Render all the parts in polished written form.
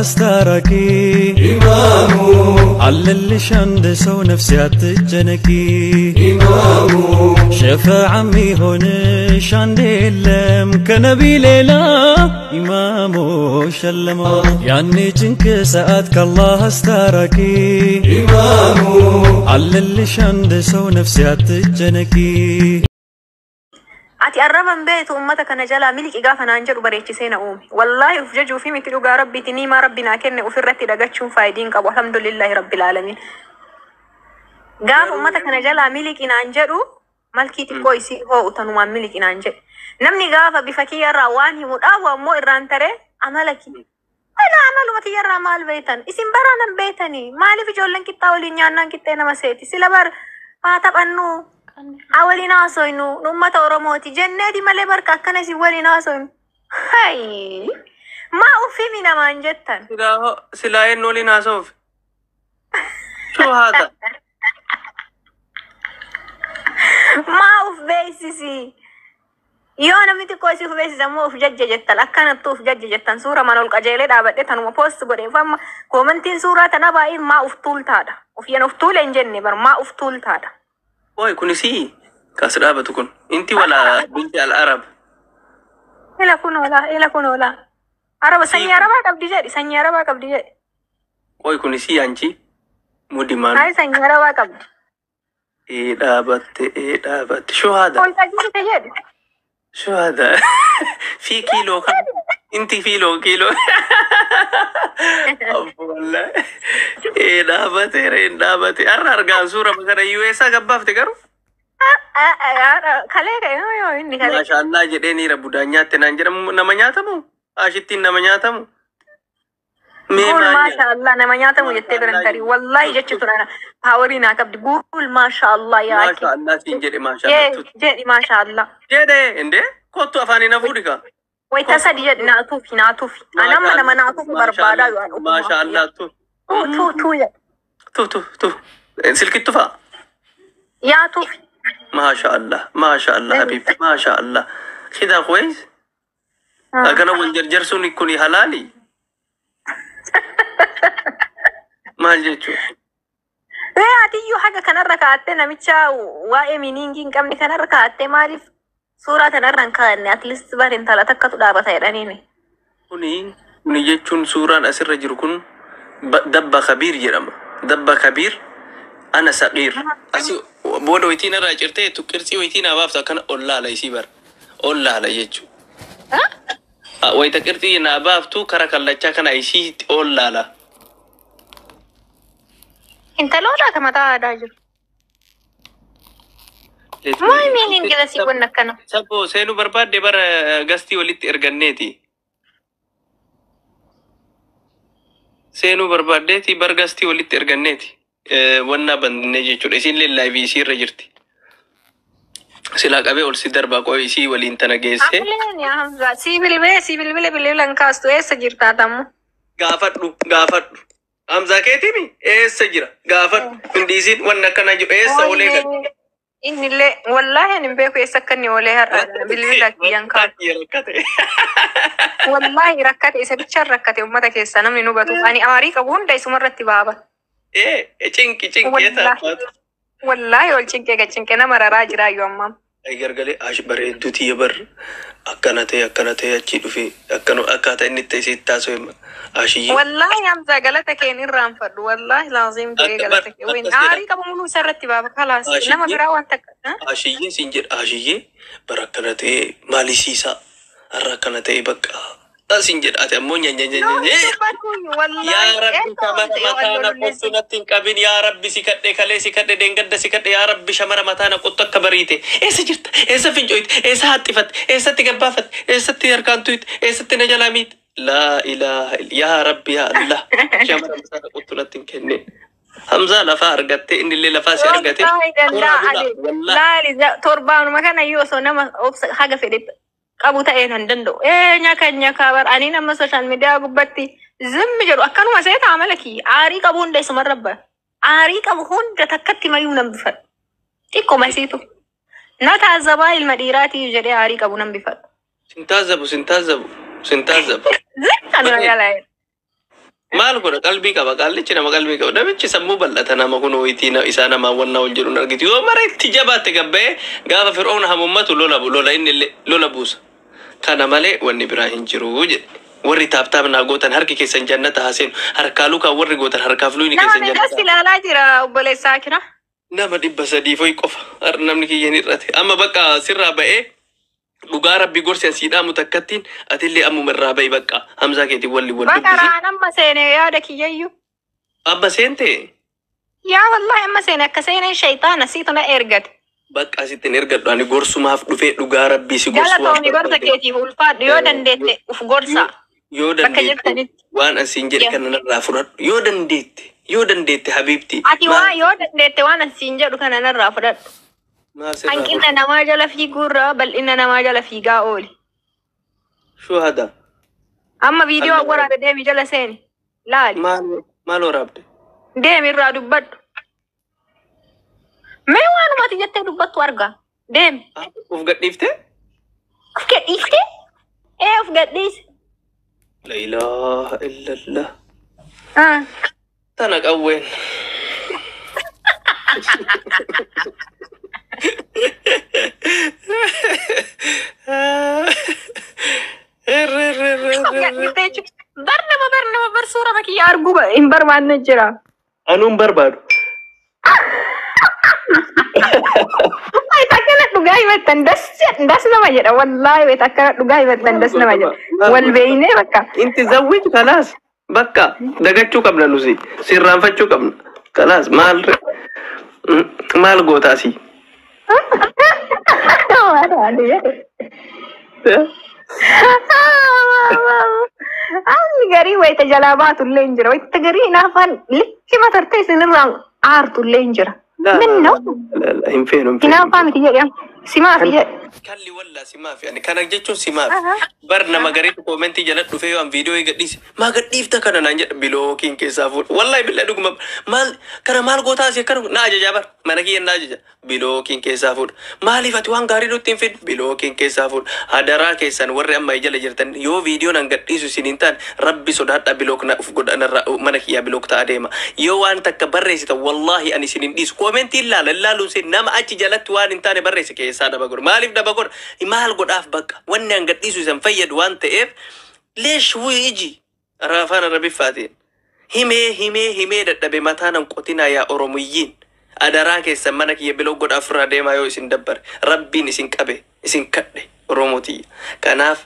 አስታራቂ ኢማሙ አለልሽ አንድ ሰው ነፍሴ አትጨነቂ ኢማሙ ሸፈዓ የሚሆንሽ አንድ የለም ከነቢ ሌላ ኢማሙ ሸለመው ያኔ ጭንቅ ሰዓት ከአላህ አስታራቂ ኢማሙ አለልሽ አንድ ሰው ነፍሴ አትጨነቂ። Ati arraban beektu uummata kana jalaa miliqi gaafa naan jedhu bareechisee na uume. Wallaahi uf jajuu fi miti, dhugaa rabbiiti, niimaa rabbi naa kenne ofirratti dagachuun faayidiin qabu. Alhamdulillahi rabbil aalamiin. Gaafa uummata kana jalaa miliqi naan jedhu malkii xiqqoo isii hoo'u tanumaan miliqi naan jedhe. Namni gaafa bifa kiyyarraa waan himu dhaabu ammoo irraan taree amala kiyya. Ana amaluma kiyyarraa maal beektan? Isin baraa nan beektanii? Maaliif ijoolleen qixxaa waliin nyaannaan qixxee nama seeti? Sila bar haa taphannu. Haa waliin haasoynu, nu uummata Oromooti jenneeti malee barka akkana isin waliin haasoynu. Hayi! Maa uffimi namaan jettan? Silaa silaa eenyu waliin haasa'uuf? Shuu haata. Maa uf beeksisi? Yoo namni xiqqoo isii uf beeksise ammoo uf jajja jettan, akkanattu uf jajja jettan. Suura mana ol qajeelee dhaabadhe tanuma post godheef amma koomantiin suuraa tana baay'een maa uf tuultaadha. Uf yan uf tuule hin jenne bar, maa uf tuultaadha. Oi kunis kas dhaabatu kun. Inti wala binti al arab. Ila kun oolaa, ila kun oolaa. Araba sanyii arabaa qabdi jedhi, sanyii arabaa qabdi jedhi. Oi kunis anchi mudimaan. Hayi, sanyii arabaa qabdi. Ee dhaabatte, ee dhaabatte. Shuu haada. Ol qajeelte jedhi. Shuu haada. Fi kiiloo kan. Inti fiiloo kiiloo. Abbo wallahi. Ee dhaabate reen dhaabate. Har'a argaan suura kana USA gabbaafte garuu. Kalee ka'e yoo inni kalee. Maashaallah jedhee niira budaan nyaatte naan jedhamu nama nyaatamu? Ashittiin nama nyaatamu? Mee Guul maal maasha Allah nama nyaatamu jettee biran tarii wallahi jechi tun ana paawarii naa qabdi, guul maasha Allah yaa akhi. Maashaallah siin jedhe, maashaallah. Jee jedhi maasha Allah. Jedhe indee kottu afaanii na fuudhi kaa. Wayita sadi jedhi, naatuufi naatuufi. Ani amma nama naatuufi barbaadaa yoo an Maashaallah tu. Tu tu tu jedhi. Tu tu tu. Silkittu fa'a. Yaa tuufi. Maashaallah maashaallah habibti maashaallah. Kidaa kuwees? Akkana wal jarjarsuun kuni halaali? Maal jechuudha? Ee, atiyyuu haga kanarra kaa'attee, namicha waa'ee miiniingii hin qabne kanarra kaa'attee, maaliif suuraa kanarra hin kaa'anne? At least bar intala takkatu dhaabata jedhaniini. Kuni jechuun suuraan asirra jiru kun dabba kabiir jedhama. Dabba kabiir ana saqiir. Asi booda wayitiin irraa cirtee qirtsii wayitiin naa baaftu akkana ol laala isii bara. Ol laala jechuudha. Wayita qirtsii naa baaftu kara kallachaa kana isii ol laala. Intaloota akka mataa aadaa jiru. Maal miiniingii asii wanna akkana? Sabbo seenuu barbaadde bara gastii walitti erganneeti. Seenuu barbaaddeeti bar gastii walitti erganneeti. Wannaa bandinee jechuudha. Isiin live isii irra jirti. Silaa qabee ol si darbaa qo'ee isii waliin tana geessee. Amileen yaa Hamza, sii bilbilee, sii bilbilee, bilbila hin kaastu, eessa jirtaa tammu? Gaafadhu gaafadhu. Hamzaa keetiimi eessa jira gaafadhu. Hin dhiisin, wanni akkanaa jiru eessa oolee gala. Inni illee wallaahi ani hin beeku eessa akka inni oolee, har'a bilbila kiyyaan kaasu. Rakkate. Wallaahi rakkate, isa bichaan rakkate uummata keessaa namni nu hubatu. Ani aarii qabu hunda isuma irratti baaba. Ee, cinqi cinqi. Wallaahi. Wallaahi ol cinqee gacinqee nama raraa jiraayyuu ammaa. Ay gargalee ash bareedduu tiyya bar akkana ta'e akkana ta'e achii dhufe akkana akkaataa inni itti isitti taasifame ashiyyee. Wallaahi Hamzaa, galata kee hin irraanfadhu. Wallaahi laaziim jedhee Akka galata kee. Wayin akkas jedha. aarii qabu muluu isa irratti baaba kalaas. Nama Ashiyyee. biraa waan takka. Ashiyyee siin jedha, ashiyyee bara akkana ta'e maalisiisaa har'a akkana ta'e bakka siin jedha, ati ammoo nya nya nya No, nya. hin dubbatu wallaahi. Yaa Rabbi Eessa shamara oolte yoo mataa na wal qottu natti hin qabin, yaa Rabbi si kadhe, kalee si kadhe, deengadda si kadhe, yaa Rabbi shamara mataa na qottu akka bariite eessa jirta, eessa fincooyte, eessa haxxifatte, eessatti gabbaafatte, eessatti harkaan tuyte, eessatti na jalaa miite, laa ilaaha yaa Rabbi yaa Allah shamara mataa na qottu natti hin kennin. Hamzaa lafaa argatte, innillee lafaa si argate. Wallaahi Horaa danda'a bulaa ani wallaahi. laali torbaanuma kana iyyuu osoo nama obsa haga fedhe qabu ta'ee nan danda'u. Ee, nyaka nyaka bar ani nama social media gubbatti zimmi jedhu akkanuma seeta amala kiyya aarii qabu hunda isuma rabba. Aarii qabu hunda takkatti mayyuu nan bifadhu. Xiqqoo masiitu. Na taazabaa ilma dhiiraatii jedhee aarii qabu nan bifadhu. Sin taazzabu, sin taazzabu, sin taazzabu. Zim kanuma Bareeda. jalaa. Maal godha, qalbii qaba, qaallichi nama qalbii qaba. Namichi sammuu bal'ata, nama kun wayitii isaa namaa wannaa wal jedhuun argitu. Yoo mara itti jabaatte gabba'ee gaafa Fir'oon hamummatu lola lola, inni illee lola buusa. Kana malee wanni biraa hin jiru jedhe. Warri tap tap naa gootan harki keessan jannata haa seenu. Harkaa lukaan warri gootan harkaaf luyni Nama keessan meeqas jannata. ilaalaa jira, obboleessaa kira? Nama 300 foyi qofa. Har'a namni kiyya hin hir'ate. Amma bakka sirraa ba'ee, dhugaa rabbi gorsi asii dhaamu takkattiin atillee ammuma irraa ba'i, bakka Hamzaa keetiin walli wal Bakka dubbisi. raan amma seene yaada kiyyayyuu. Abba seente. Yaa wallahi, amma seene, akka seeneen shayxaana siitu na ergate. Bakka asitti hin ergadhu, ani gorsumaaf dhufee, dhugaa rabbii si gorsumaaf Galatoomi gorsa barbaade. keetiif, ulfaadhu. Yoo dandeette uf gorsa. Yoo Bakka dandeette jirtanitti. waan asiin jedhe kana narraa fudhadhu. Yoo dandeette, yoo dandeette habiibti. Ati waa yoo dandeette waan asiin jedhu kana narraa fudhadhu. Maal sirraa Hanqina fudhadhu? namaa jala fiiguurraa bal'ina namaa jala fiigaa ooli. Shuhada. Amma viidiyoo Allah. Waraabe, deemi jala seeni. Laali. Maal maal waraabde? Deemi irraa dubbadhu. Mee waanuma ati jettee dubbattu argaa. Deemi. Uf gadhiiftee? Of gadhiiftee? Ee, of gadhiise. La ilaha illallah. Ah. Tana qawween. Of gadhiiftee jechuudha. Bar nama, bar nama, bar suura kiyya arguu hin barbaanne jira. Anuun barbaadu. Wayita akkana dhugaa himattan das das nama jedha, wallaahi, wayita akkana dhugaa himattan das nama jedha. Wal beeynee bakka. Inti zawwij kalaas, bakka dagachuu qabna, nusi sirraanfachuu qabna kalaas. Maal maal goota asii? Waan jedhe. Amni garii wayita jalaa baatullee hin jira. Wayita garii hinaafaan likki matartee isinirraa aartullee hin jira. Min ነው? Hin feenu, hin feenu. Hinaafaa miti jedhama. Simaafi jedhe. Kalli wallaa simaafi, ani kana jechuun simaafi. Bar nama gariitu koomentii jala dhufee yoo an viidiyoo gadhiise, "Maa gadhiifta kana?" naan jedha, bilookiin keessaa fuudha. Wallaahi billaa dhuguma, maal kana maal gootaa asii akkana na ajajaa, bar mana kiyya na ajaja, bilookiin keessaa fuudha. Maaliif ati waan gaarii nutti hin fiddu? Bilookiin keessaa fuudha. Hadaraa keessan, warri amma jala jirtan, yoo viidiyoon an gadhiisu isin hin taane, rabbi sodaadha, block na uf godha narraa, mana kiyyaa block ta'a deema. Yoo waan takka barreessitan, wallaahi ani isin hin dhiisu. Koomentii ilaala ilaaluun sin nama achi jalatti waan hin taane barreesse keessaa dhaba godha. Maaliif dhaba godha? Maal godhaaf? Bakka wanni an gadhiisu isan fayyadu waan ta'eef, leesh wuyi iji afaan arabiffaatiin himee himee himee dadhabe, mataa nan qotinaa yaa oromiyyiin. Adaraa keessan, mana kiyya block godha ofirraa deemaa yoo isin dabbare. Rabbiin isin qabe, isin kadhe, oromotiyya. Kanaaf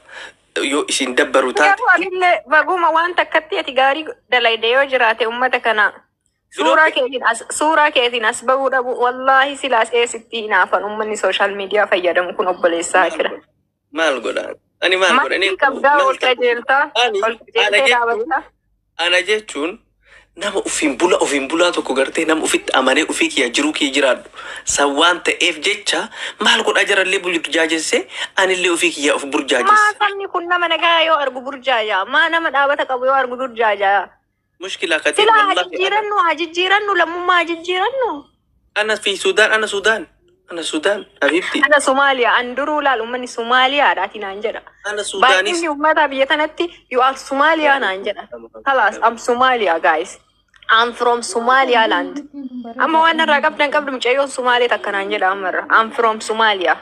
yoo isin dabbaru taate. Garuu anillee baguma waan takkatti ati gaarii dalayde yoo jiraate ummata kana suuraa keetiin as bahuu dhabu, wallaahi silaas eessitti hinaafan ummanni social media fayyadamu kun, obboleessaa jira. Maal godhaan? Ani maal godhan? Maddii qabdaa, ol qajeeltaa, Ani ol ana qajeeltee jechuun dhaabattaa. Ana jechuun nama ofiin bula, ofiin bulaa tokko gartee, nama ofitti amanee ofii kiyya jiruu kiyya jiraadhu. San waan ta'eef jecha maal godhaa, jarallee burjaajessee, anillee ofii kiyya of Maa burjaajesse. Sabni kun nama nagaa yoo argu burjaaja, maa nama dhaabata qabu yoo argu burjaaja. Mushkilaa katiin Silaa haa wallaahi ana jijjiirannu, haa jijjiirannu, lammummaa haa jijjiirannu. Ana fi Sudaan, ana Sudaan, ana Sudaan habiibti. Ana Somaaliyaa, an duruu laal uummanni Somaaliyaadhaati naan jedha. Ana Sudaanis. Baay'inni uummataa biyya tanatti "You are Somaaliyaa" naan jedha. Kalaas, I'm Somalia, guys. I'm from Somalia land. Amma waan narraa qabdan qabdu, mucayyoon Sumaalee takka naan jedha ammarra. I'm from Somalia.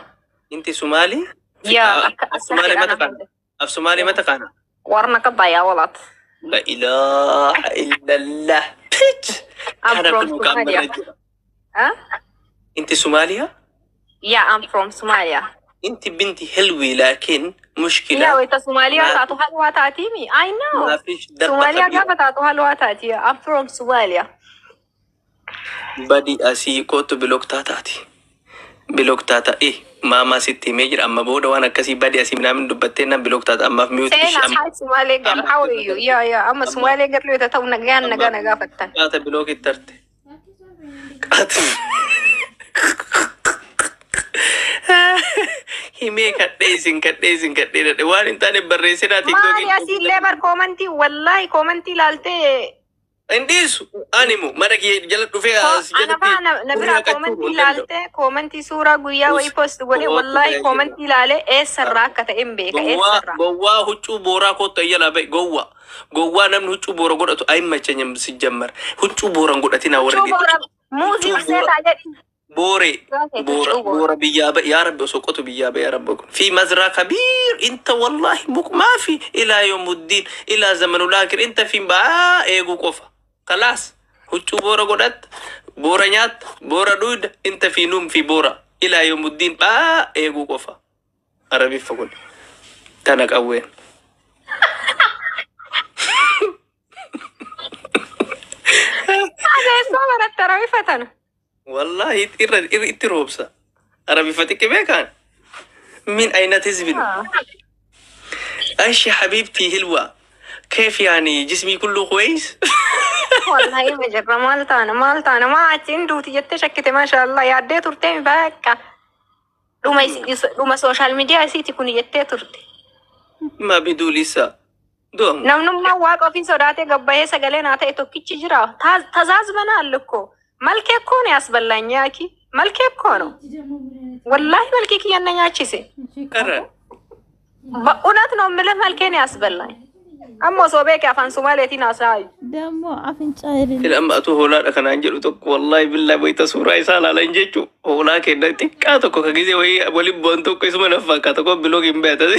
Inti Sumaalii? Yaa, akka Af Sumaalee akka mata kana. Af Sumaalee mata kana. Warna qabaa walaat. La ilaha illallah. Pitch. I'm Kana from kun kan Somalia. barra jira. Huh? Inti Somaaliyaa? Yeah, I'm from Somalia. Inti binti helwi laakiin Yaa mushkila wayita Somaaliyaa ما taatu halwaa taatiimi. I know. ما فيش dabba Somaaliyaa kabiira. gaafa taatu halwaa taati. I'm from Somalia. Badi asii kootu, block taataati. Block taata eh maamaa sitti himee jira, amma booda waan akkasii badi asii minaamin dubbattee nan block taata ammaaf mute ishee Seenaa amma hi Somaalee girl. amma How are you? Yeah, yeah. Amma Somaalee girl yoo ta'u nagaan nagaa amma nagaa gaafattan. Qaata block itti tarte. Qaata. Himee kadhee isin kadhee isin kadhee dhadhe waan hin taane barreessinaa Maali tiktookiin. asiillee bar koomantii, wallaahi koomantii ilaaltee Hin dhiisu. Animu mana kiyya jala dhufee as Ana jalatti faa na gurri biraa haqachuu koomantii hin danda'u. ilaalte, koomantii suuraa guyyaa wayii post godhe, Kootu wallaahi tajaajila. Koomantii ilaale eessarraa akka ta'e hin beeka. Gowwaa Eessarraa. Gowwaa huccuu booraa kootu ayya ba'i gowwaa. Gowwaa namni huccuu boora godhatu ayimmachanyam sijjammar. Huccuu booran godhatina warri Huccuu boora muuzii Huccuu boora seetaa jedhi. booree boora Huccuu boora. Boora biyyaa ba'i yaa rabbi osoo qotu biyyaa ba'i yaa rabbi kun. في مزرعة كبير انت والله مك ما في الى يوم الدين الى زمن الاخر انت في بقى eeguu qofa خلاص. Huccuu boora godhatta, boora nyaatta, boora dhuyda, انت في نوم في boora الى يوم الدين baa eeguu qofa. Arabiffa kun tana qawween. Eessaa baratte arabifatan? Wallahi irra irra itti roobsa. Arabiffa xiqqi beekaan من أين تزبن؟ ايش يا حبيبتي هلوة، كيف يعني جسمي كله كويس؟ Wallahi ma jirra, maal taana, maal taana, maa achiin duuti jettee shakkite? Maasha Allah yaaddee turtee bakka. Dhuma social media isiiti kun jettee turte. ما بدو لسه دوم. Namnummaan waaqa ofiin sodaatee gabbayee sagalee naa ta'e tokkichi jira. ተዛዝበናል እኮ። መልኬ እኮ ነው ያስበላኝ። ያኪ መልኬ እኮ ነው፣ ወላሂ መልኬ kiyya na nyaachise. ኧረ በእውነት ነው የምልህ፣ መልኬ ነው ያስበላኝ። Amma osoo beeke afaan Sumaaleetiin haasa'aayu. ደግሞ አፍንጫ የሌለ Ila amma atu hoolaadha kanaan jedhu tokko wallahi billahi wayita suuraa isaa ilaalan jechu hoolaa kenna xiqqaa tokko ka gizee wayii waliin bu'an tokko isuma na fakkaata tokko biloog hin beektas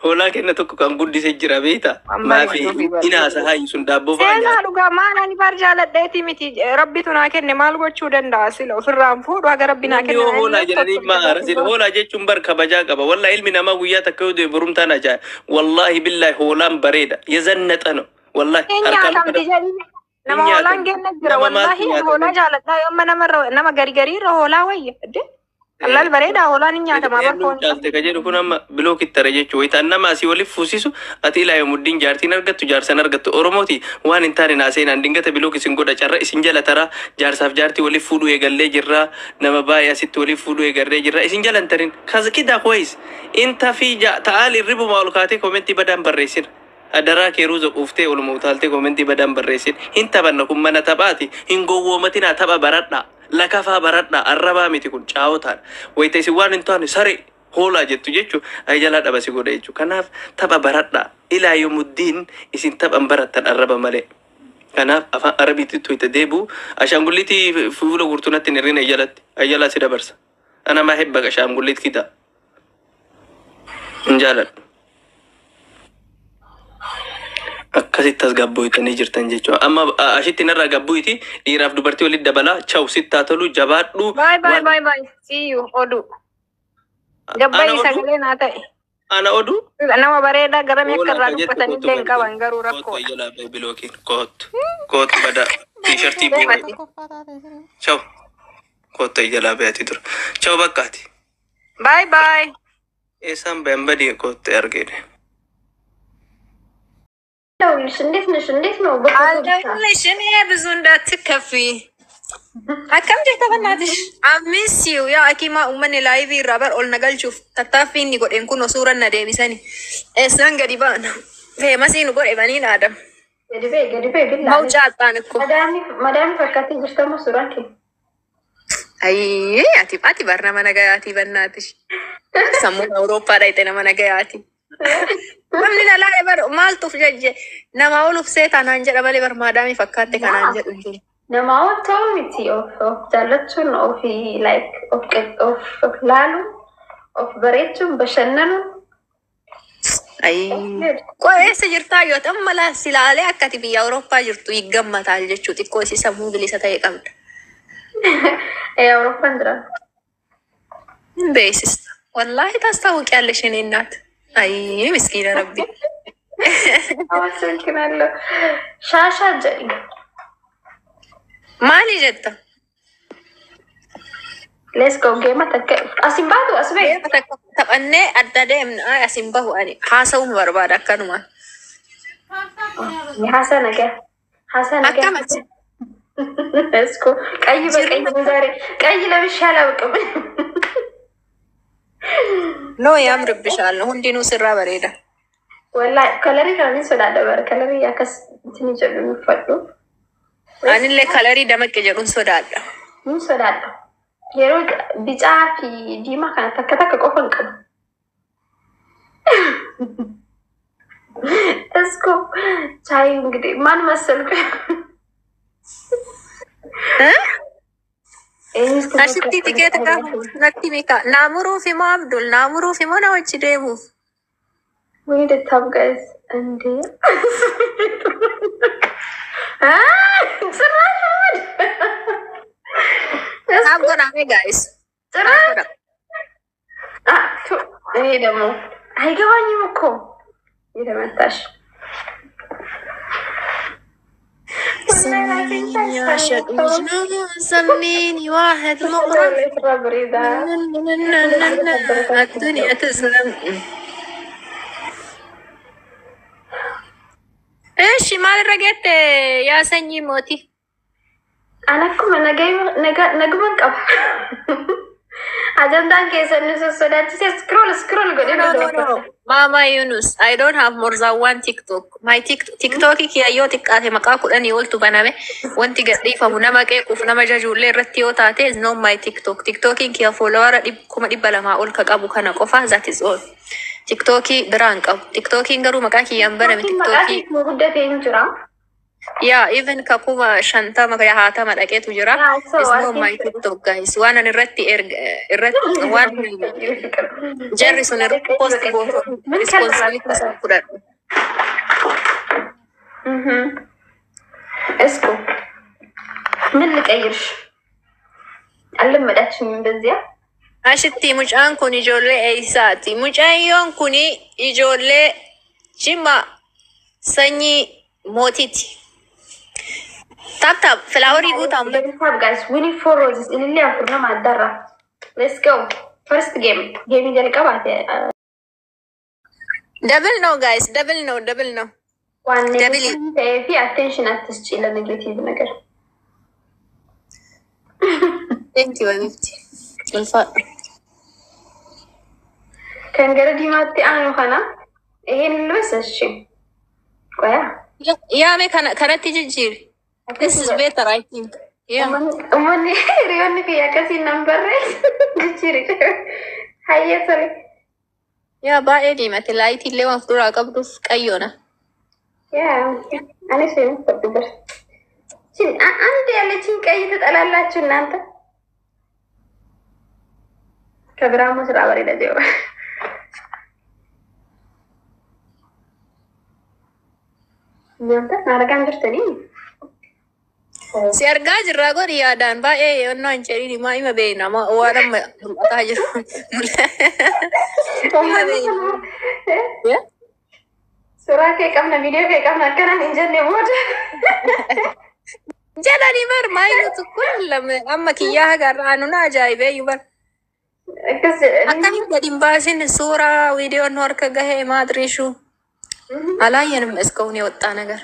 hoolaa kenna tokko kan guddisee jira beekta maafi inaasa haayi sun daabboo fa'aa Seenaa nyaata. Dhugaa maal ani bar jaaladheeti miti, rabbitu naa kenne, maal gochuu danda'a? Sila ofirraan fuudhu haga rabbi naa Namni kenne. yoo hoolaa jedhanii maa aarsin? Hoolaa jechuun bar kabajaa qaba. Wallahi ilmi namaa guyyaa takka yoo du'e borumtaan ajaa'iba. Wallahi billahi hoolaan bareeda. የዘነጠ ነው wallahi harkaan Nyaatamti jedhi. Nama Hin hoolaan nyaatamu. kenna jira. Nama maaltu Wallaahi nyaata? Hoolaa jaaladhaa yoo amma namarra nama gari gariirra hoolaa wayya. Allaal bareedaa, hoolaan hin nyaatamaa bar Eenyuun foon. Caalte ka jedhu kun amma bilookittara jechuudha. Wayitaan nama asii waliif fuusisu ati ilaa yomuddiin jaartiin argattu jaarsan argattu Oromooti waan hin taane naa seenaan dingata block isin godha carra isin jala taraa jaarsaaf jaartii waliif fuudhuu eegallee jirraa nama baay'ee asitti waliif fuudhuu eegallee jirraa isin jala hin tarin كده كويس انت في تعال irribuma ol kaatee koomentii badaan barreessina. Adaraa kee ruuza quuftee oluma utaaltee koomentii badaan barreessin. Hin taphanna, kun mana taphaati. Hin gowwoomatinaa, tapha baradhaa. Lakafaa baradhaa. Arrabaa miti kun, caawotaadha. Wayita isin waan hin taane sare hoolaa jettu jechuun ay jalaa dhaba si godha jechuudha. Kanaaf tapha baradhaa. Ilaa yomuddiin isin taphan barattan arraba malee. Kanaaf afaan Arabiitti wayita deebi'u ashaangulliitii fuula gurtuunatti hin hirrine jalatti ayjalaa si dabarsa. Ana maa hebba ashaangulliit kita. Hin jaaladhu. Akkasitti as gabbuuyitanii jirtan jechuudha. Amma ashitti narraa gabbuuyiti dhiiraaf dubartii walitti dabalaa chaw sittaa tolu jabaadhu. Bye bye. Bye bye. See you. Oduu. Gabbayi Ana oduu? Sagalee naa ta'e. Ana oduu? Nama bareedaa garamii akka Hoolaa irraa ka jettu dubbatan kootu illee hin qaban garuu kootu rakkoodha. ayjalaa ba'i bilookiin kootu kootu bada tiishartii booree Deemati. chaw kootu ayjalaa ba'ati dura chaw bakkaati. Bye bye. Eessaan bayan badii kootu argine. ደውልሽ እንዴት ነሽ? እንዴት ነው? በፎቶ ብቻ አልደውልሽ እኔ ብዙ እንዳትከፊ። Akkam jirta በእናትሽ? I miss you yaa akimaa. Uummanni live irraa bar ol na galchuuf tattaaffii inni godheen kun suuraan na deebisani. Eessaan gadi baana? Famous nu godhe baniin aadam. ገድቤ ገድቤ ግን መውጫ አጣን እኮ። ማዳሚ ፈካቴ jirtamu suuraan kee Ayyee, ati bar nama nagayaati በእናትሽ. Sammuun Awurooppaa dhayxe nama nagayaati. Namni na laale bar maaltuuf jajje nama oluuf seetaa naan jedha malee bar maadaamii fakkaatte kanaan jedhu hin jiru. Namaa ol ta'uu miti, of jaallachuun, ofii like of laaluun, of bareechuun, bashannanuun. Ayyee. Qoy, eessa jirtaa yoo ta'u amma laa si ilaalee akka ati biyya Awurooppaa jirtu higgamataa jechuu xiqqoo isi sammuu bilisa ta'e qabda. Ee, Awurooppaan jira. Hin beeksista. Wallaahi ታስታውቂያለሽ የኔ እናት። አይ ምስኪነ ረቢ። አመሰግናለሁ። ሻሻ jedhi. Maali jetta? Let's go game takka asin baatu as bee. Taphannee adda deemna. Ay, asin bahu, ani haasa'uun barbaada akkanuma. Haasaa nagaa. Haasaa nagaa. Akkam ati? Let's go. ቀይ በቀይ ነው ዛሬ፣ ቀይ ለብሼ አላውቅም። No, ያምርብሻል። Hundinuu sirraa bareeda. Wallahi colorii kana ni sodaadha bara, colorii akkas isin jedhu hin uffadhu. Anillee colorii damaqqe jedhuun sodaadha. Ni sodaadha. Yeroo bicaa fi diimaa kana takka takka qofa hin qabu. እስኮ ቻይ እንግዲህ ማን መሰልኩ? Asitti tikeeta gaafa natti mika naamuruuf immoo Abdul naamuruuf immoo na wajji deemuuf. ወይ ደታብ guys እንዴ ጭራሽ Naaf godhame guys. ጭራሽ እኔ ደግሞ አይገባኝም እኮ የተመታሽ። سميني واحد مغرم، الدنيا تسلم. ايش maal irra geette yaa sanyii mootii? An akkuma naguman qaba. Ajandaan keessan nu sossodaachise, scroll scroll godhee. No, no, no. Mama Yunus, I don't have more than one TikTok. My TikTok kiyya yoo xiqqaate maqaa 10 oltu baname. Wanti gadhiifamu nama qeequuf nama jajuullee irratti yoo taate is not my TikTok. TikTokiin kiyya followera 200,000 ol ka qabu kana qofa, that is all. TikTokii biraa hin qabu. TikTokiin garuu maqaa kiyyaan baname. Maqaa TikTokii keessuma guddatee hin jira. Yeah, even ka 50,000 60 dhaqeetu jira. Yeah, so It's I not my think TikTok, guys. Waan ani irratti erga irratti waan jarri sun irratti post gootu responsibility sun fudhadhu. እስኩ ምን ልቀይርሽ? አልለመዳችኝም በዚያ። Ashitti mucaan kun ijoollee eessaati? Mucayyoon kun ijoollee Jimma sanyii mootiiti. Tap tap flowerii guutaa. Tap guys, we need four roses. Ilillee afur nama addarra. Let's go. First game. Game jalqabaate. Double no guys, double no, double no. waan Double. Negative ta'ee fi attention አትስጪ ለ negative ነገር። Thank you, Abibti. Ulfaadhu. Kan gara diimaatti aanu kana ይሄን ልበስ። እሺ ቆያ። Yaame kana kanatti jijjiiri. This is better, I think. Yeah. Uummanni hiriyoonni kiyya akkasiin nan barreessu jijjiiri. Hayyee tole. Yaa, baay'ee diimate, lightii illee waan fuulduraa qabduuf qayyoona. Yeah, anis የምትወዱ በር አንድ ያለችን ቀይ ትጠላላችሁ እናንተ። ከግራሙ ስራ በሬ ጀባ እናንተ argaan jirtanii. Si argaa jirraa, godhi yaadaan baay'ee yennoo hin jedhin himaa hima beekna waan amma mul'ataa jiru. Hima beekna. Suuraa kee qabna, viidiyoo kee qabna akkanaan hin jenne booda. Jedhanii bar maayilutu kun lama amma kiyyaa hagarraa anu na ajaa'ibee iyyuu bar. Akkas jedhanii. Akkamiin gadi hin baasin suuraa viidiyoon nu harka gahee maadriishuu አላየንም እስካሁን የወጣ ነገር።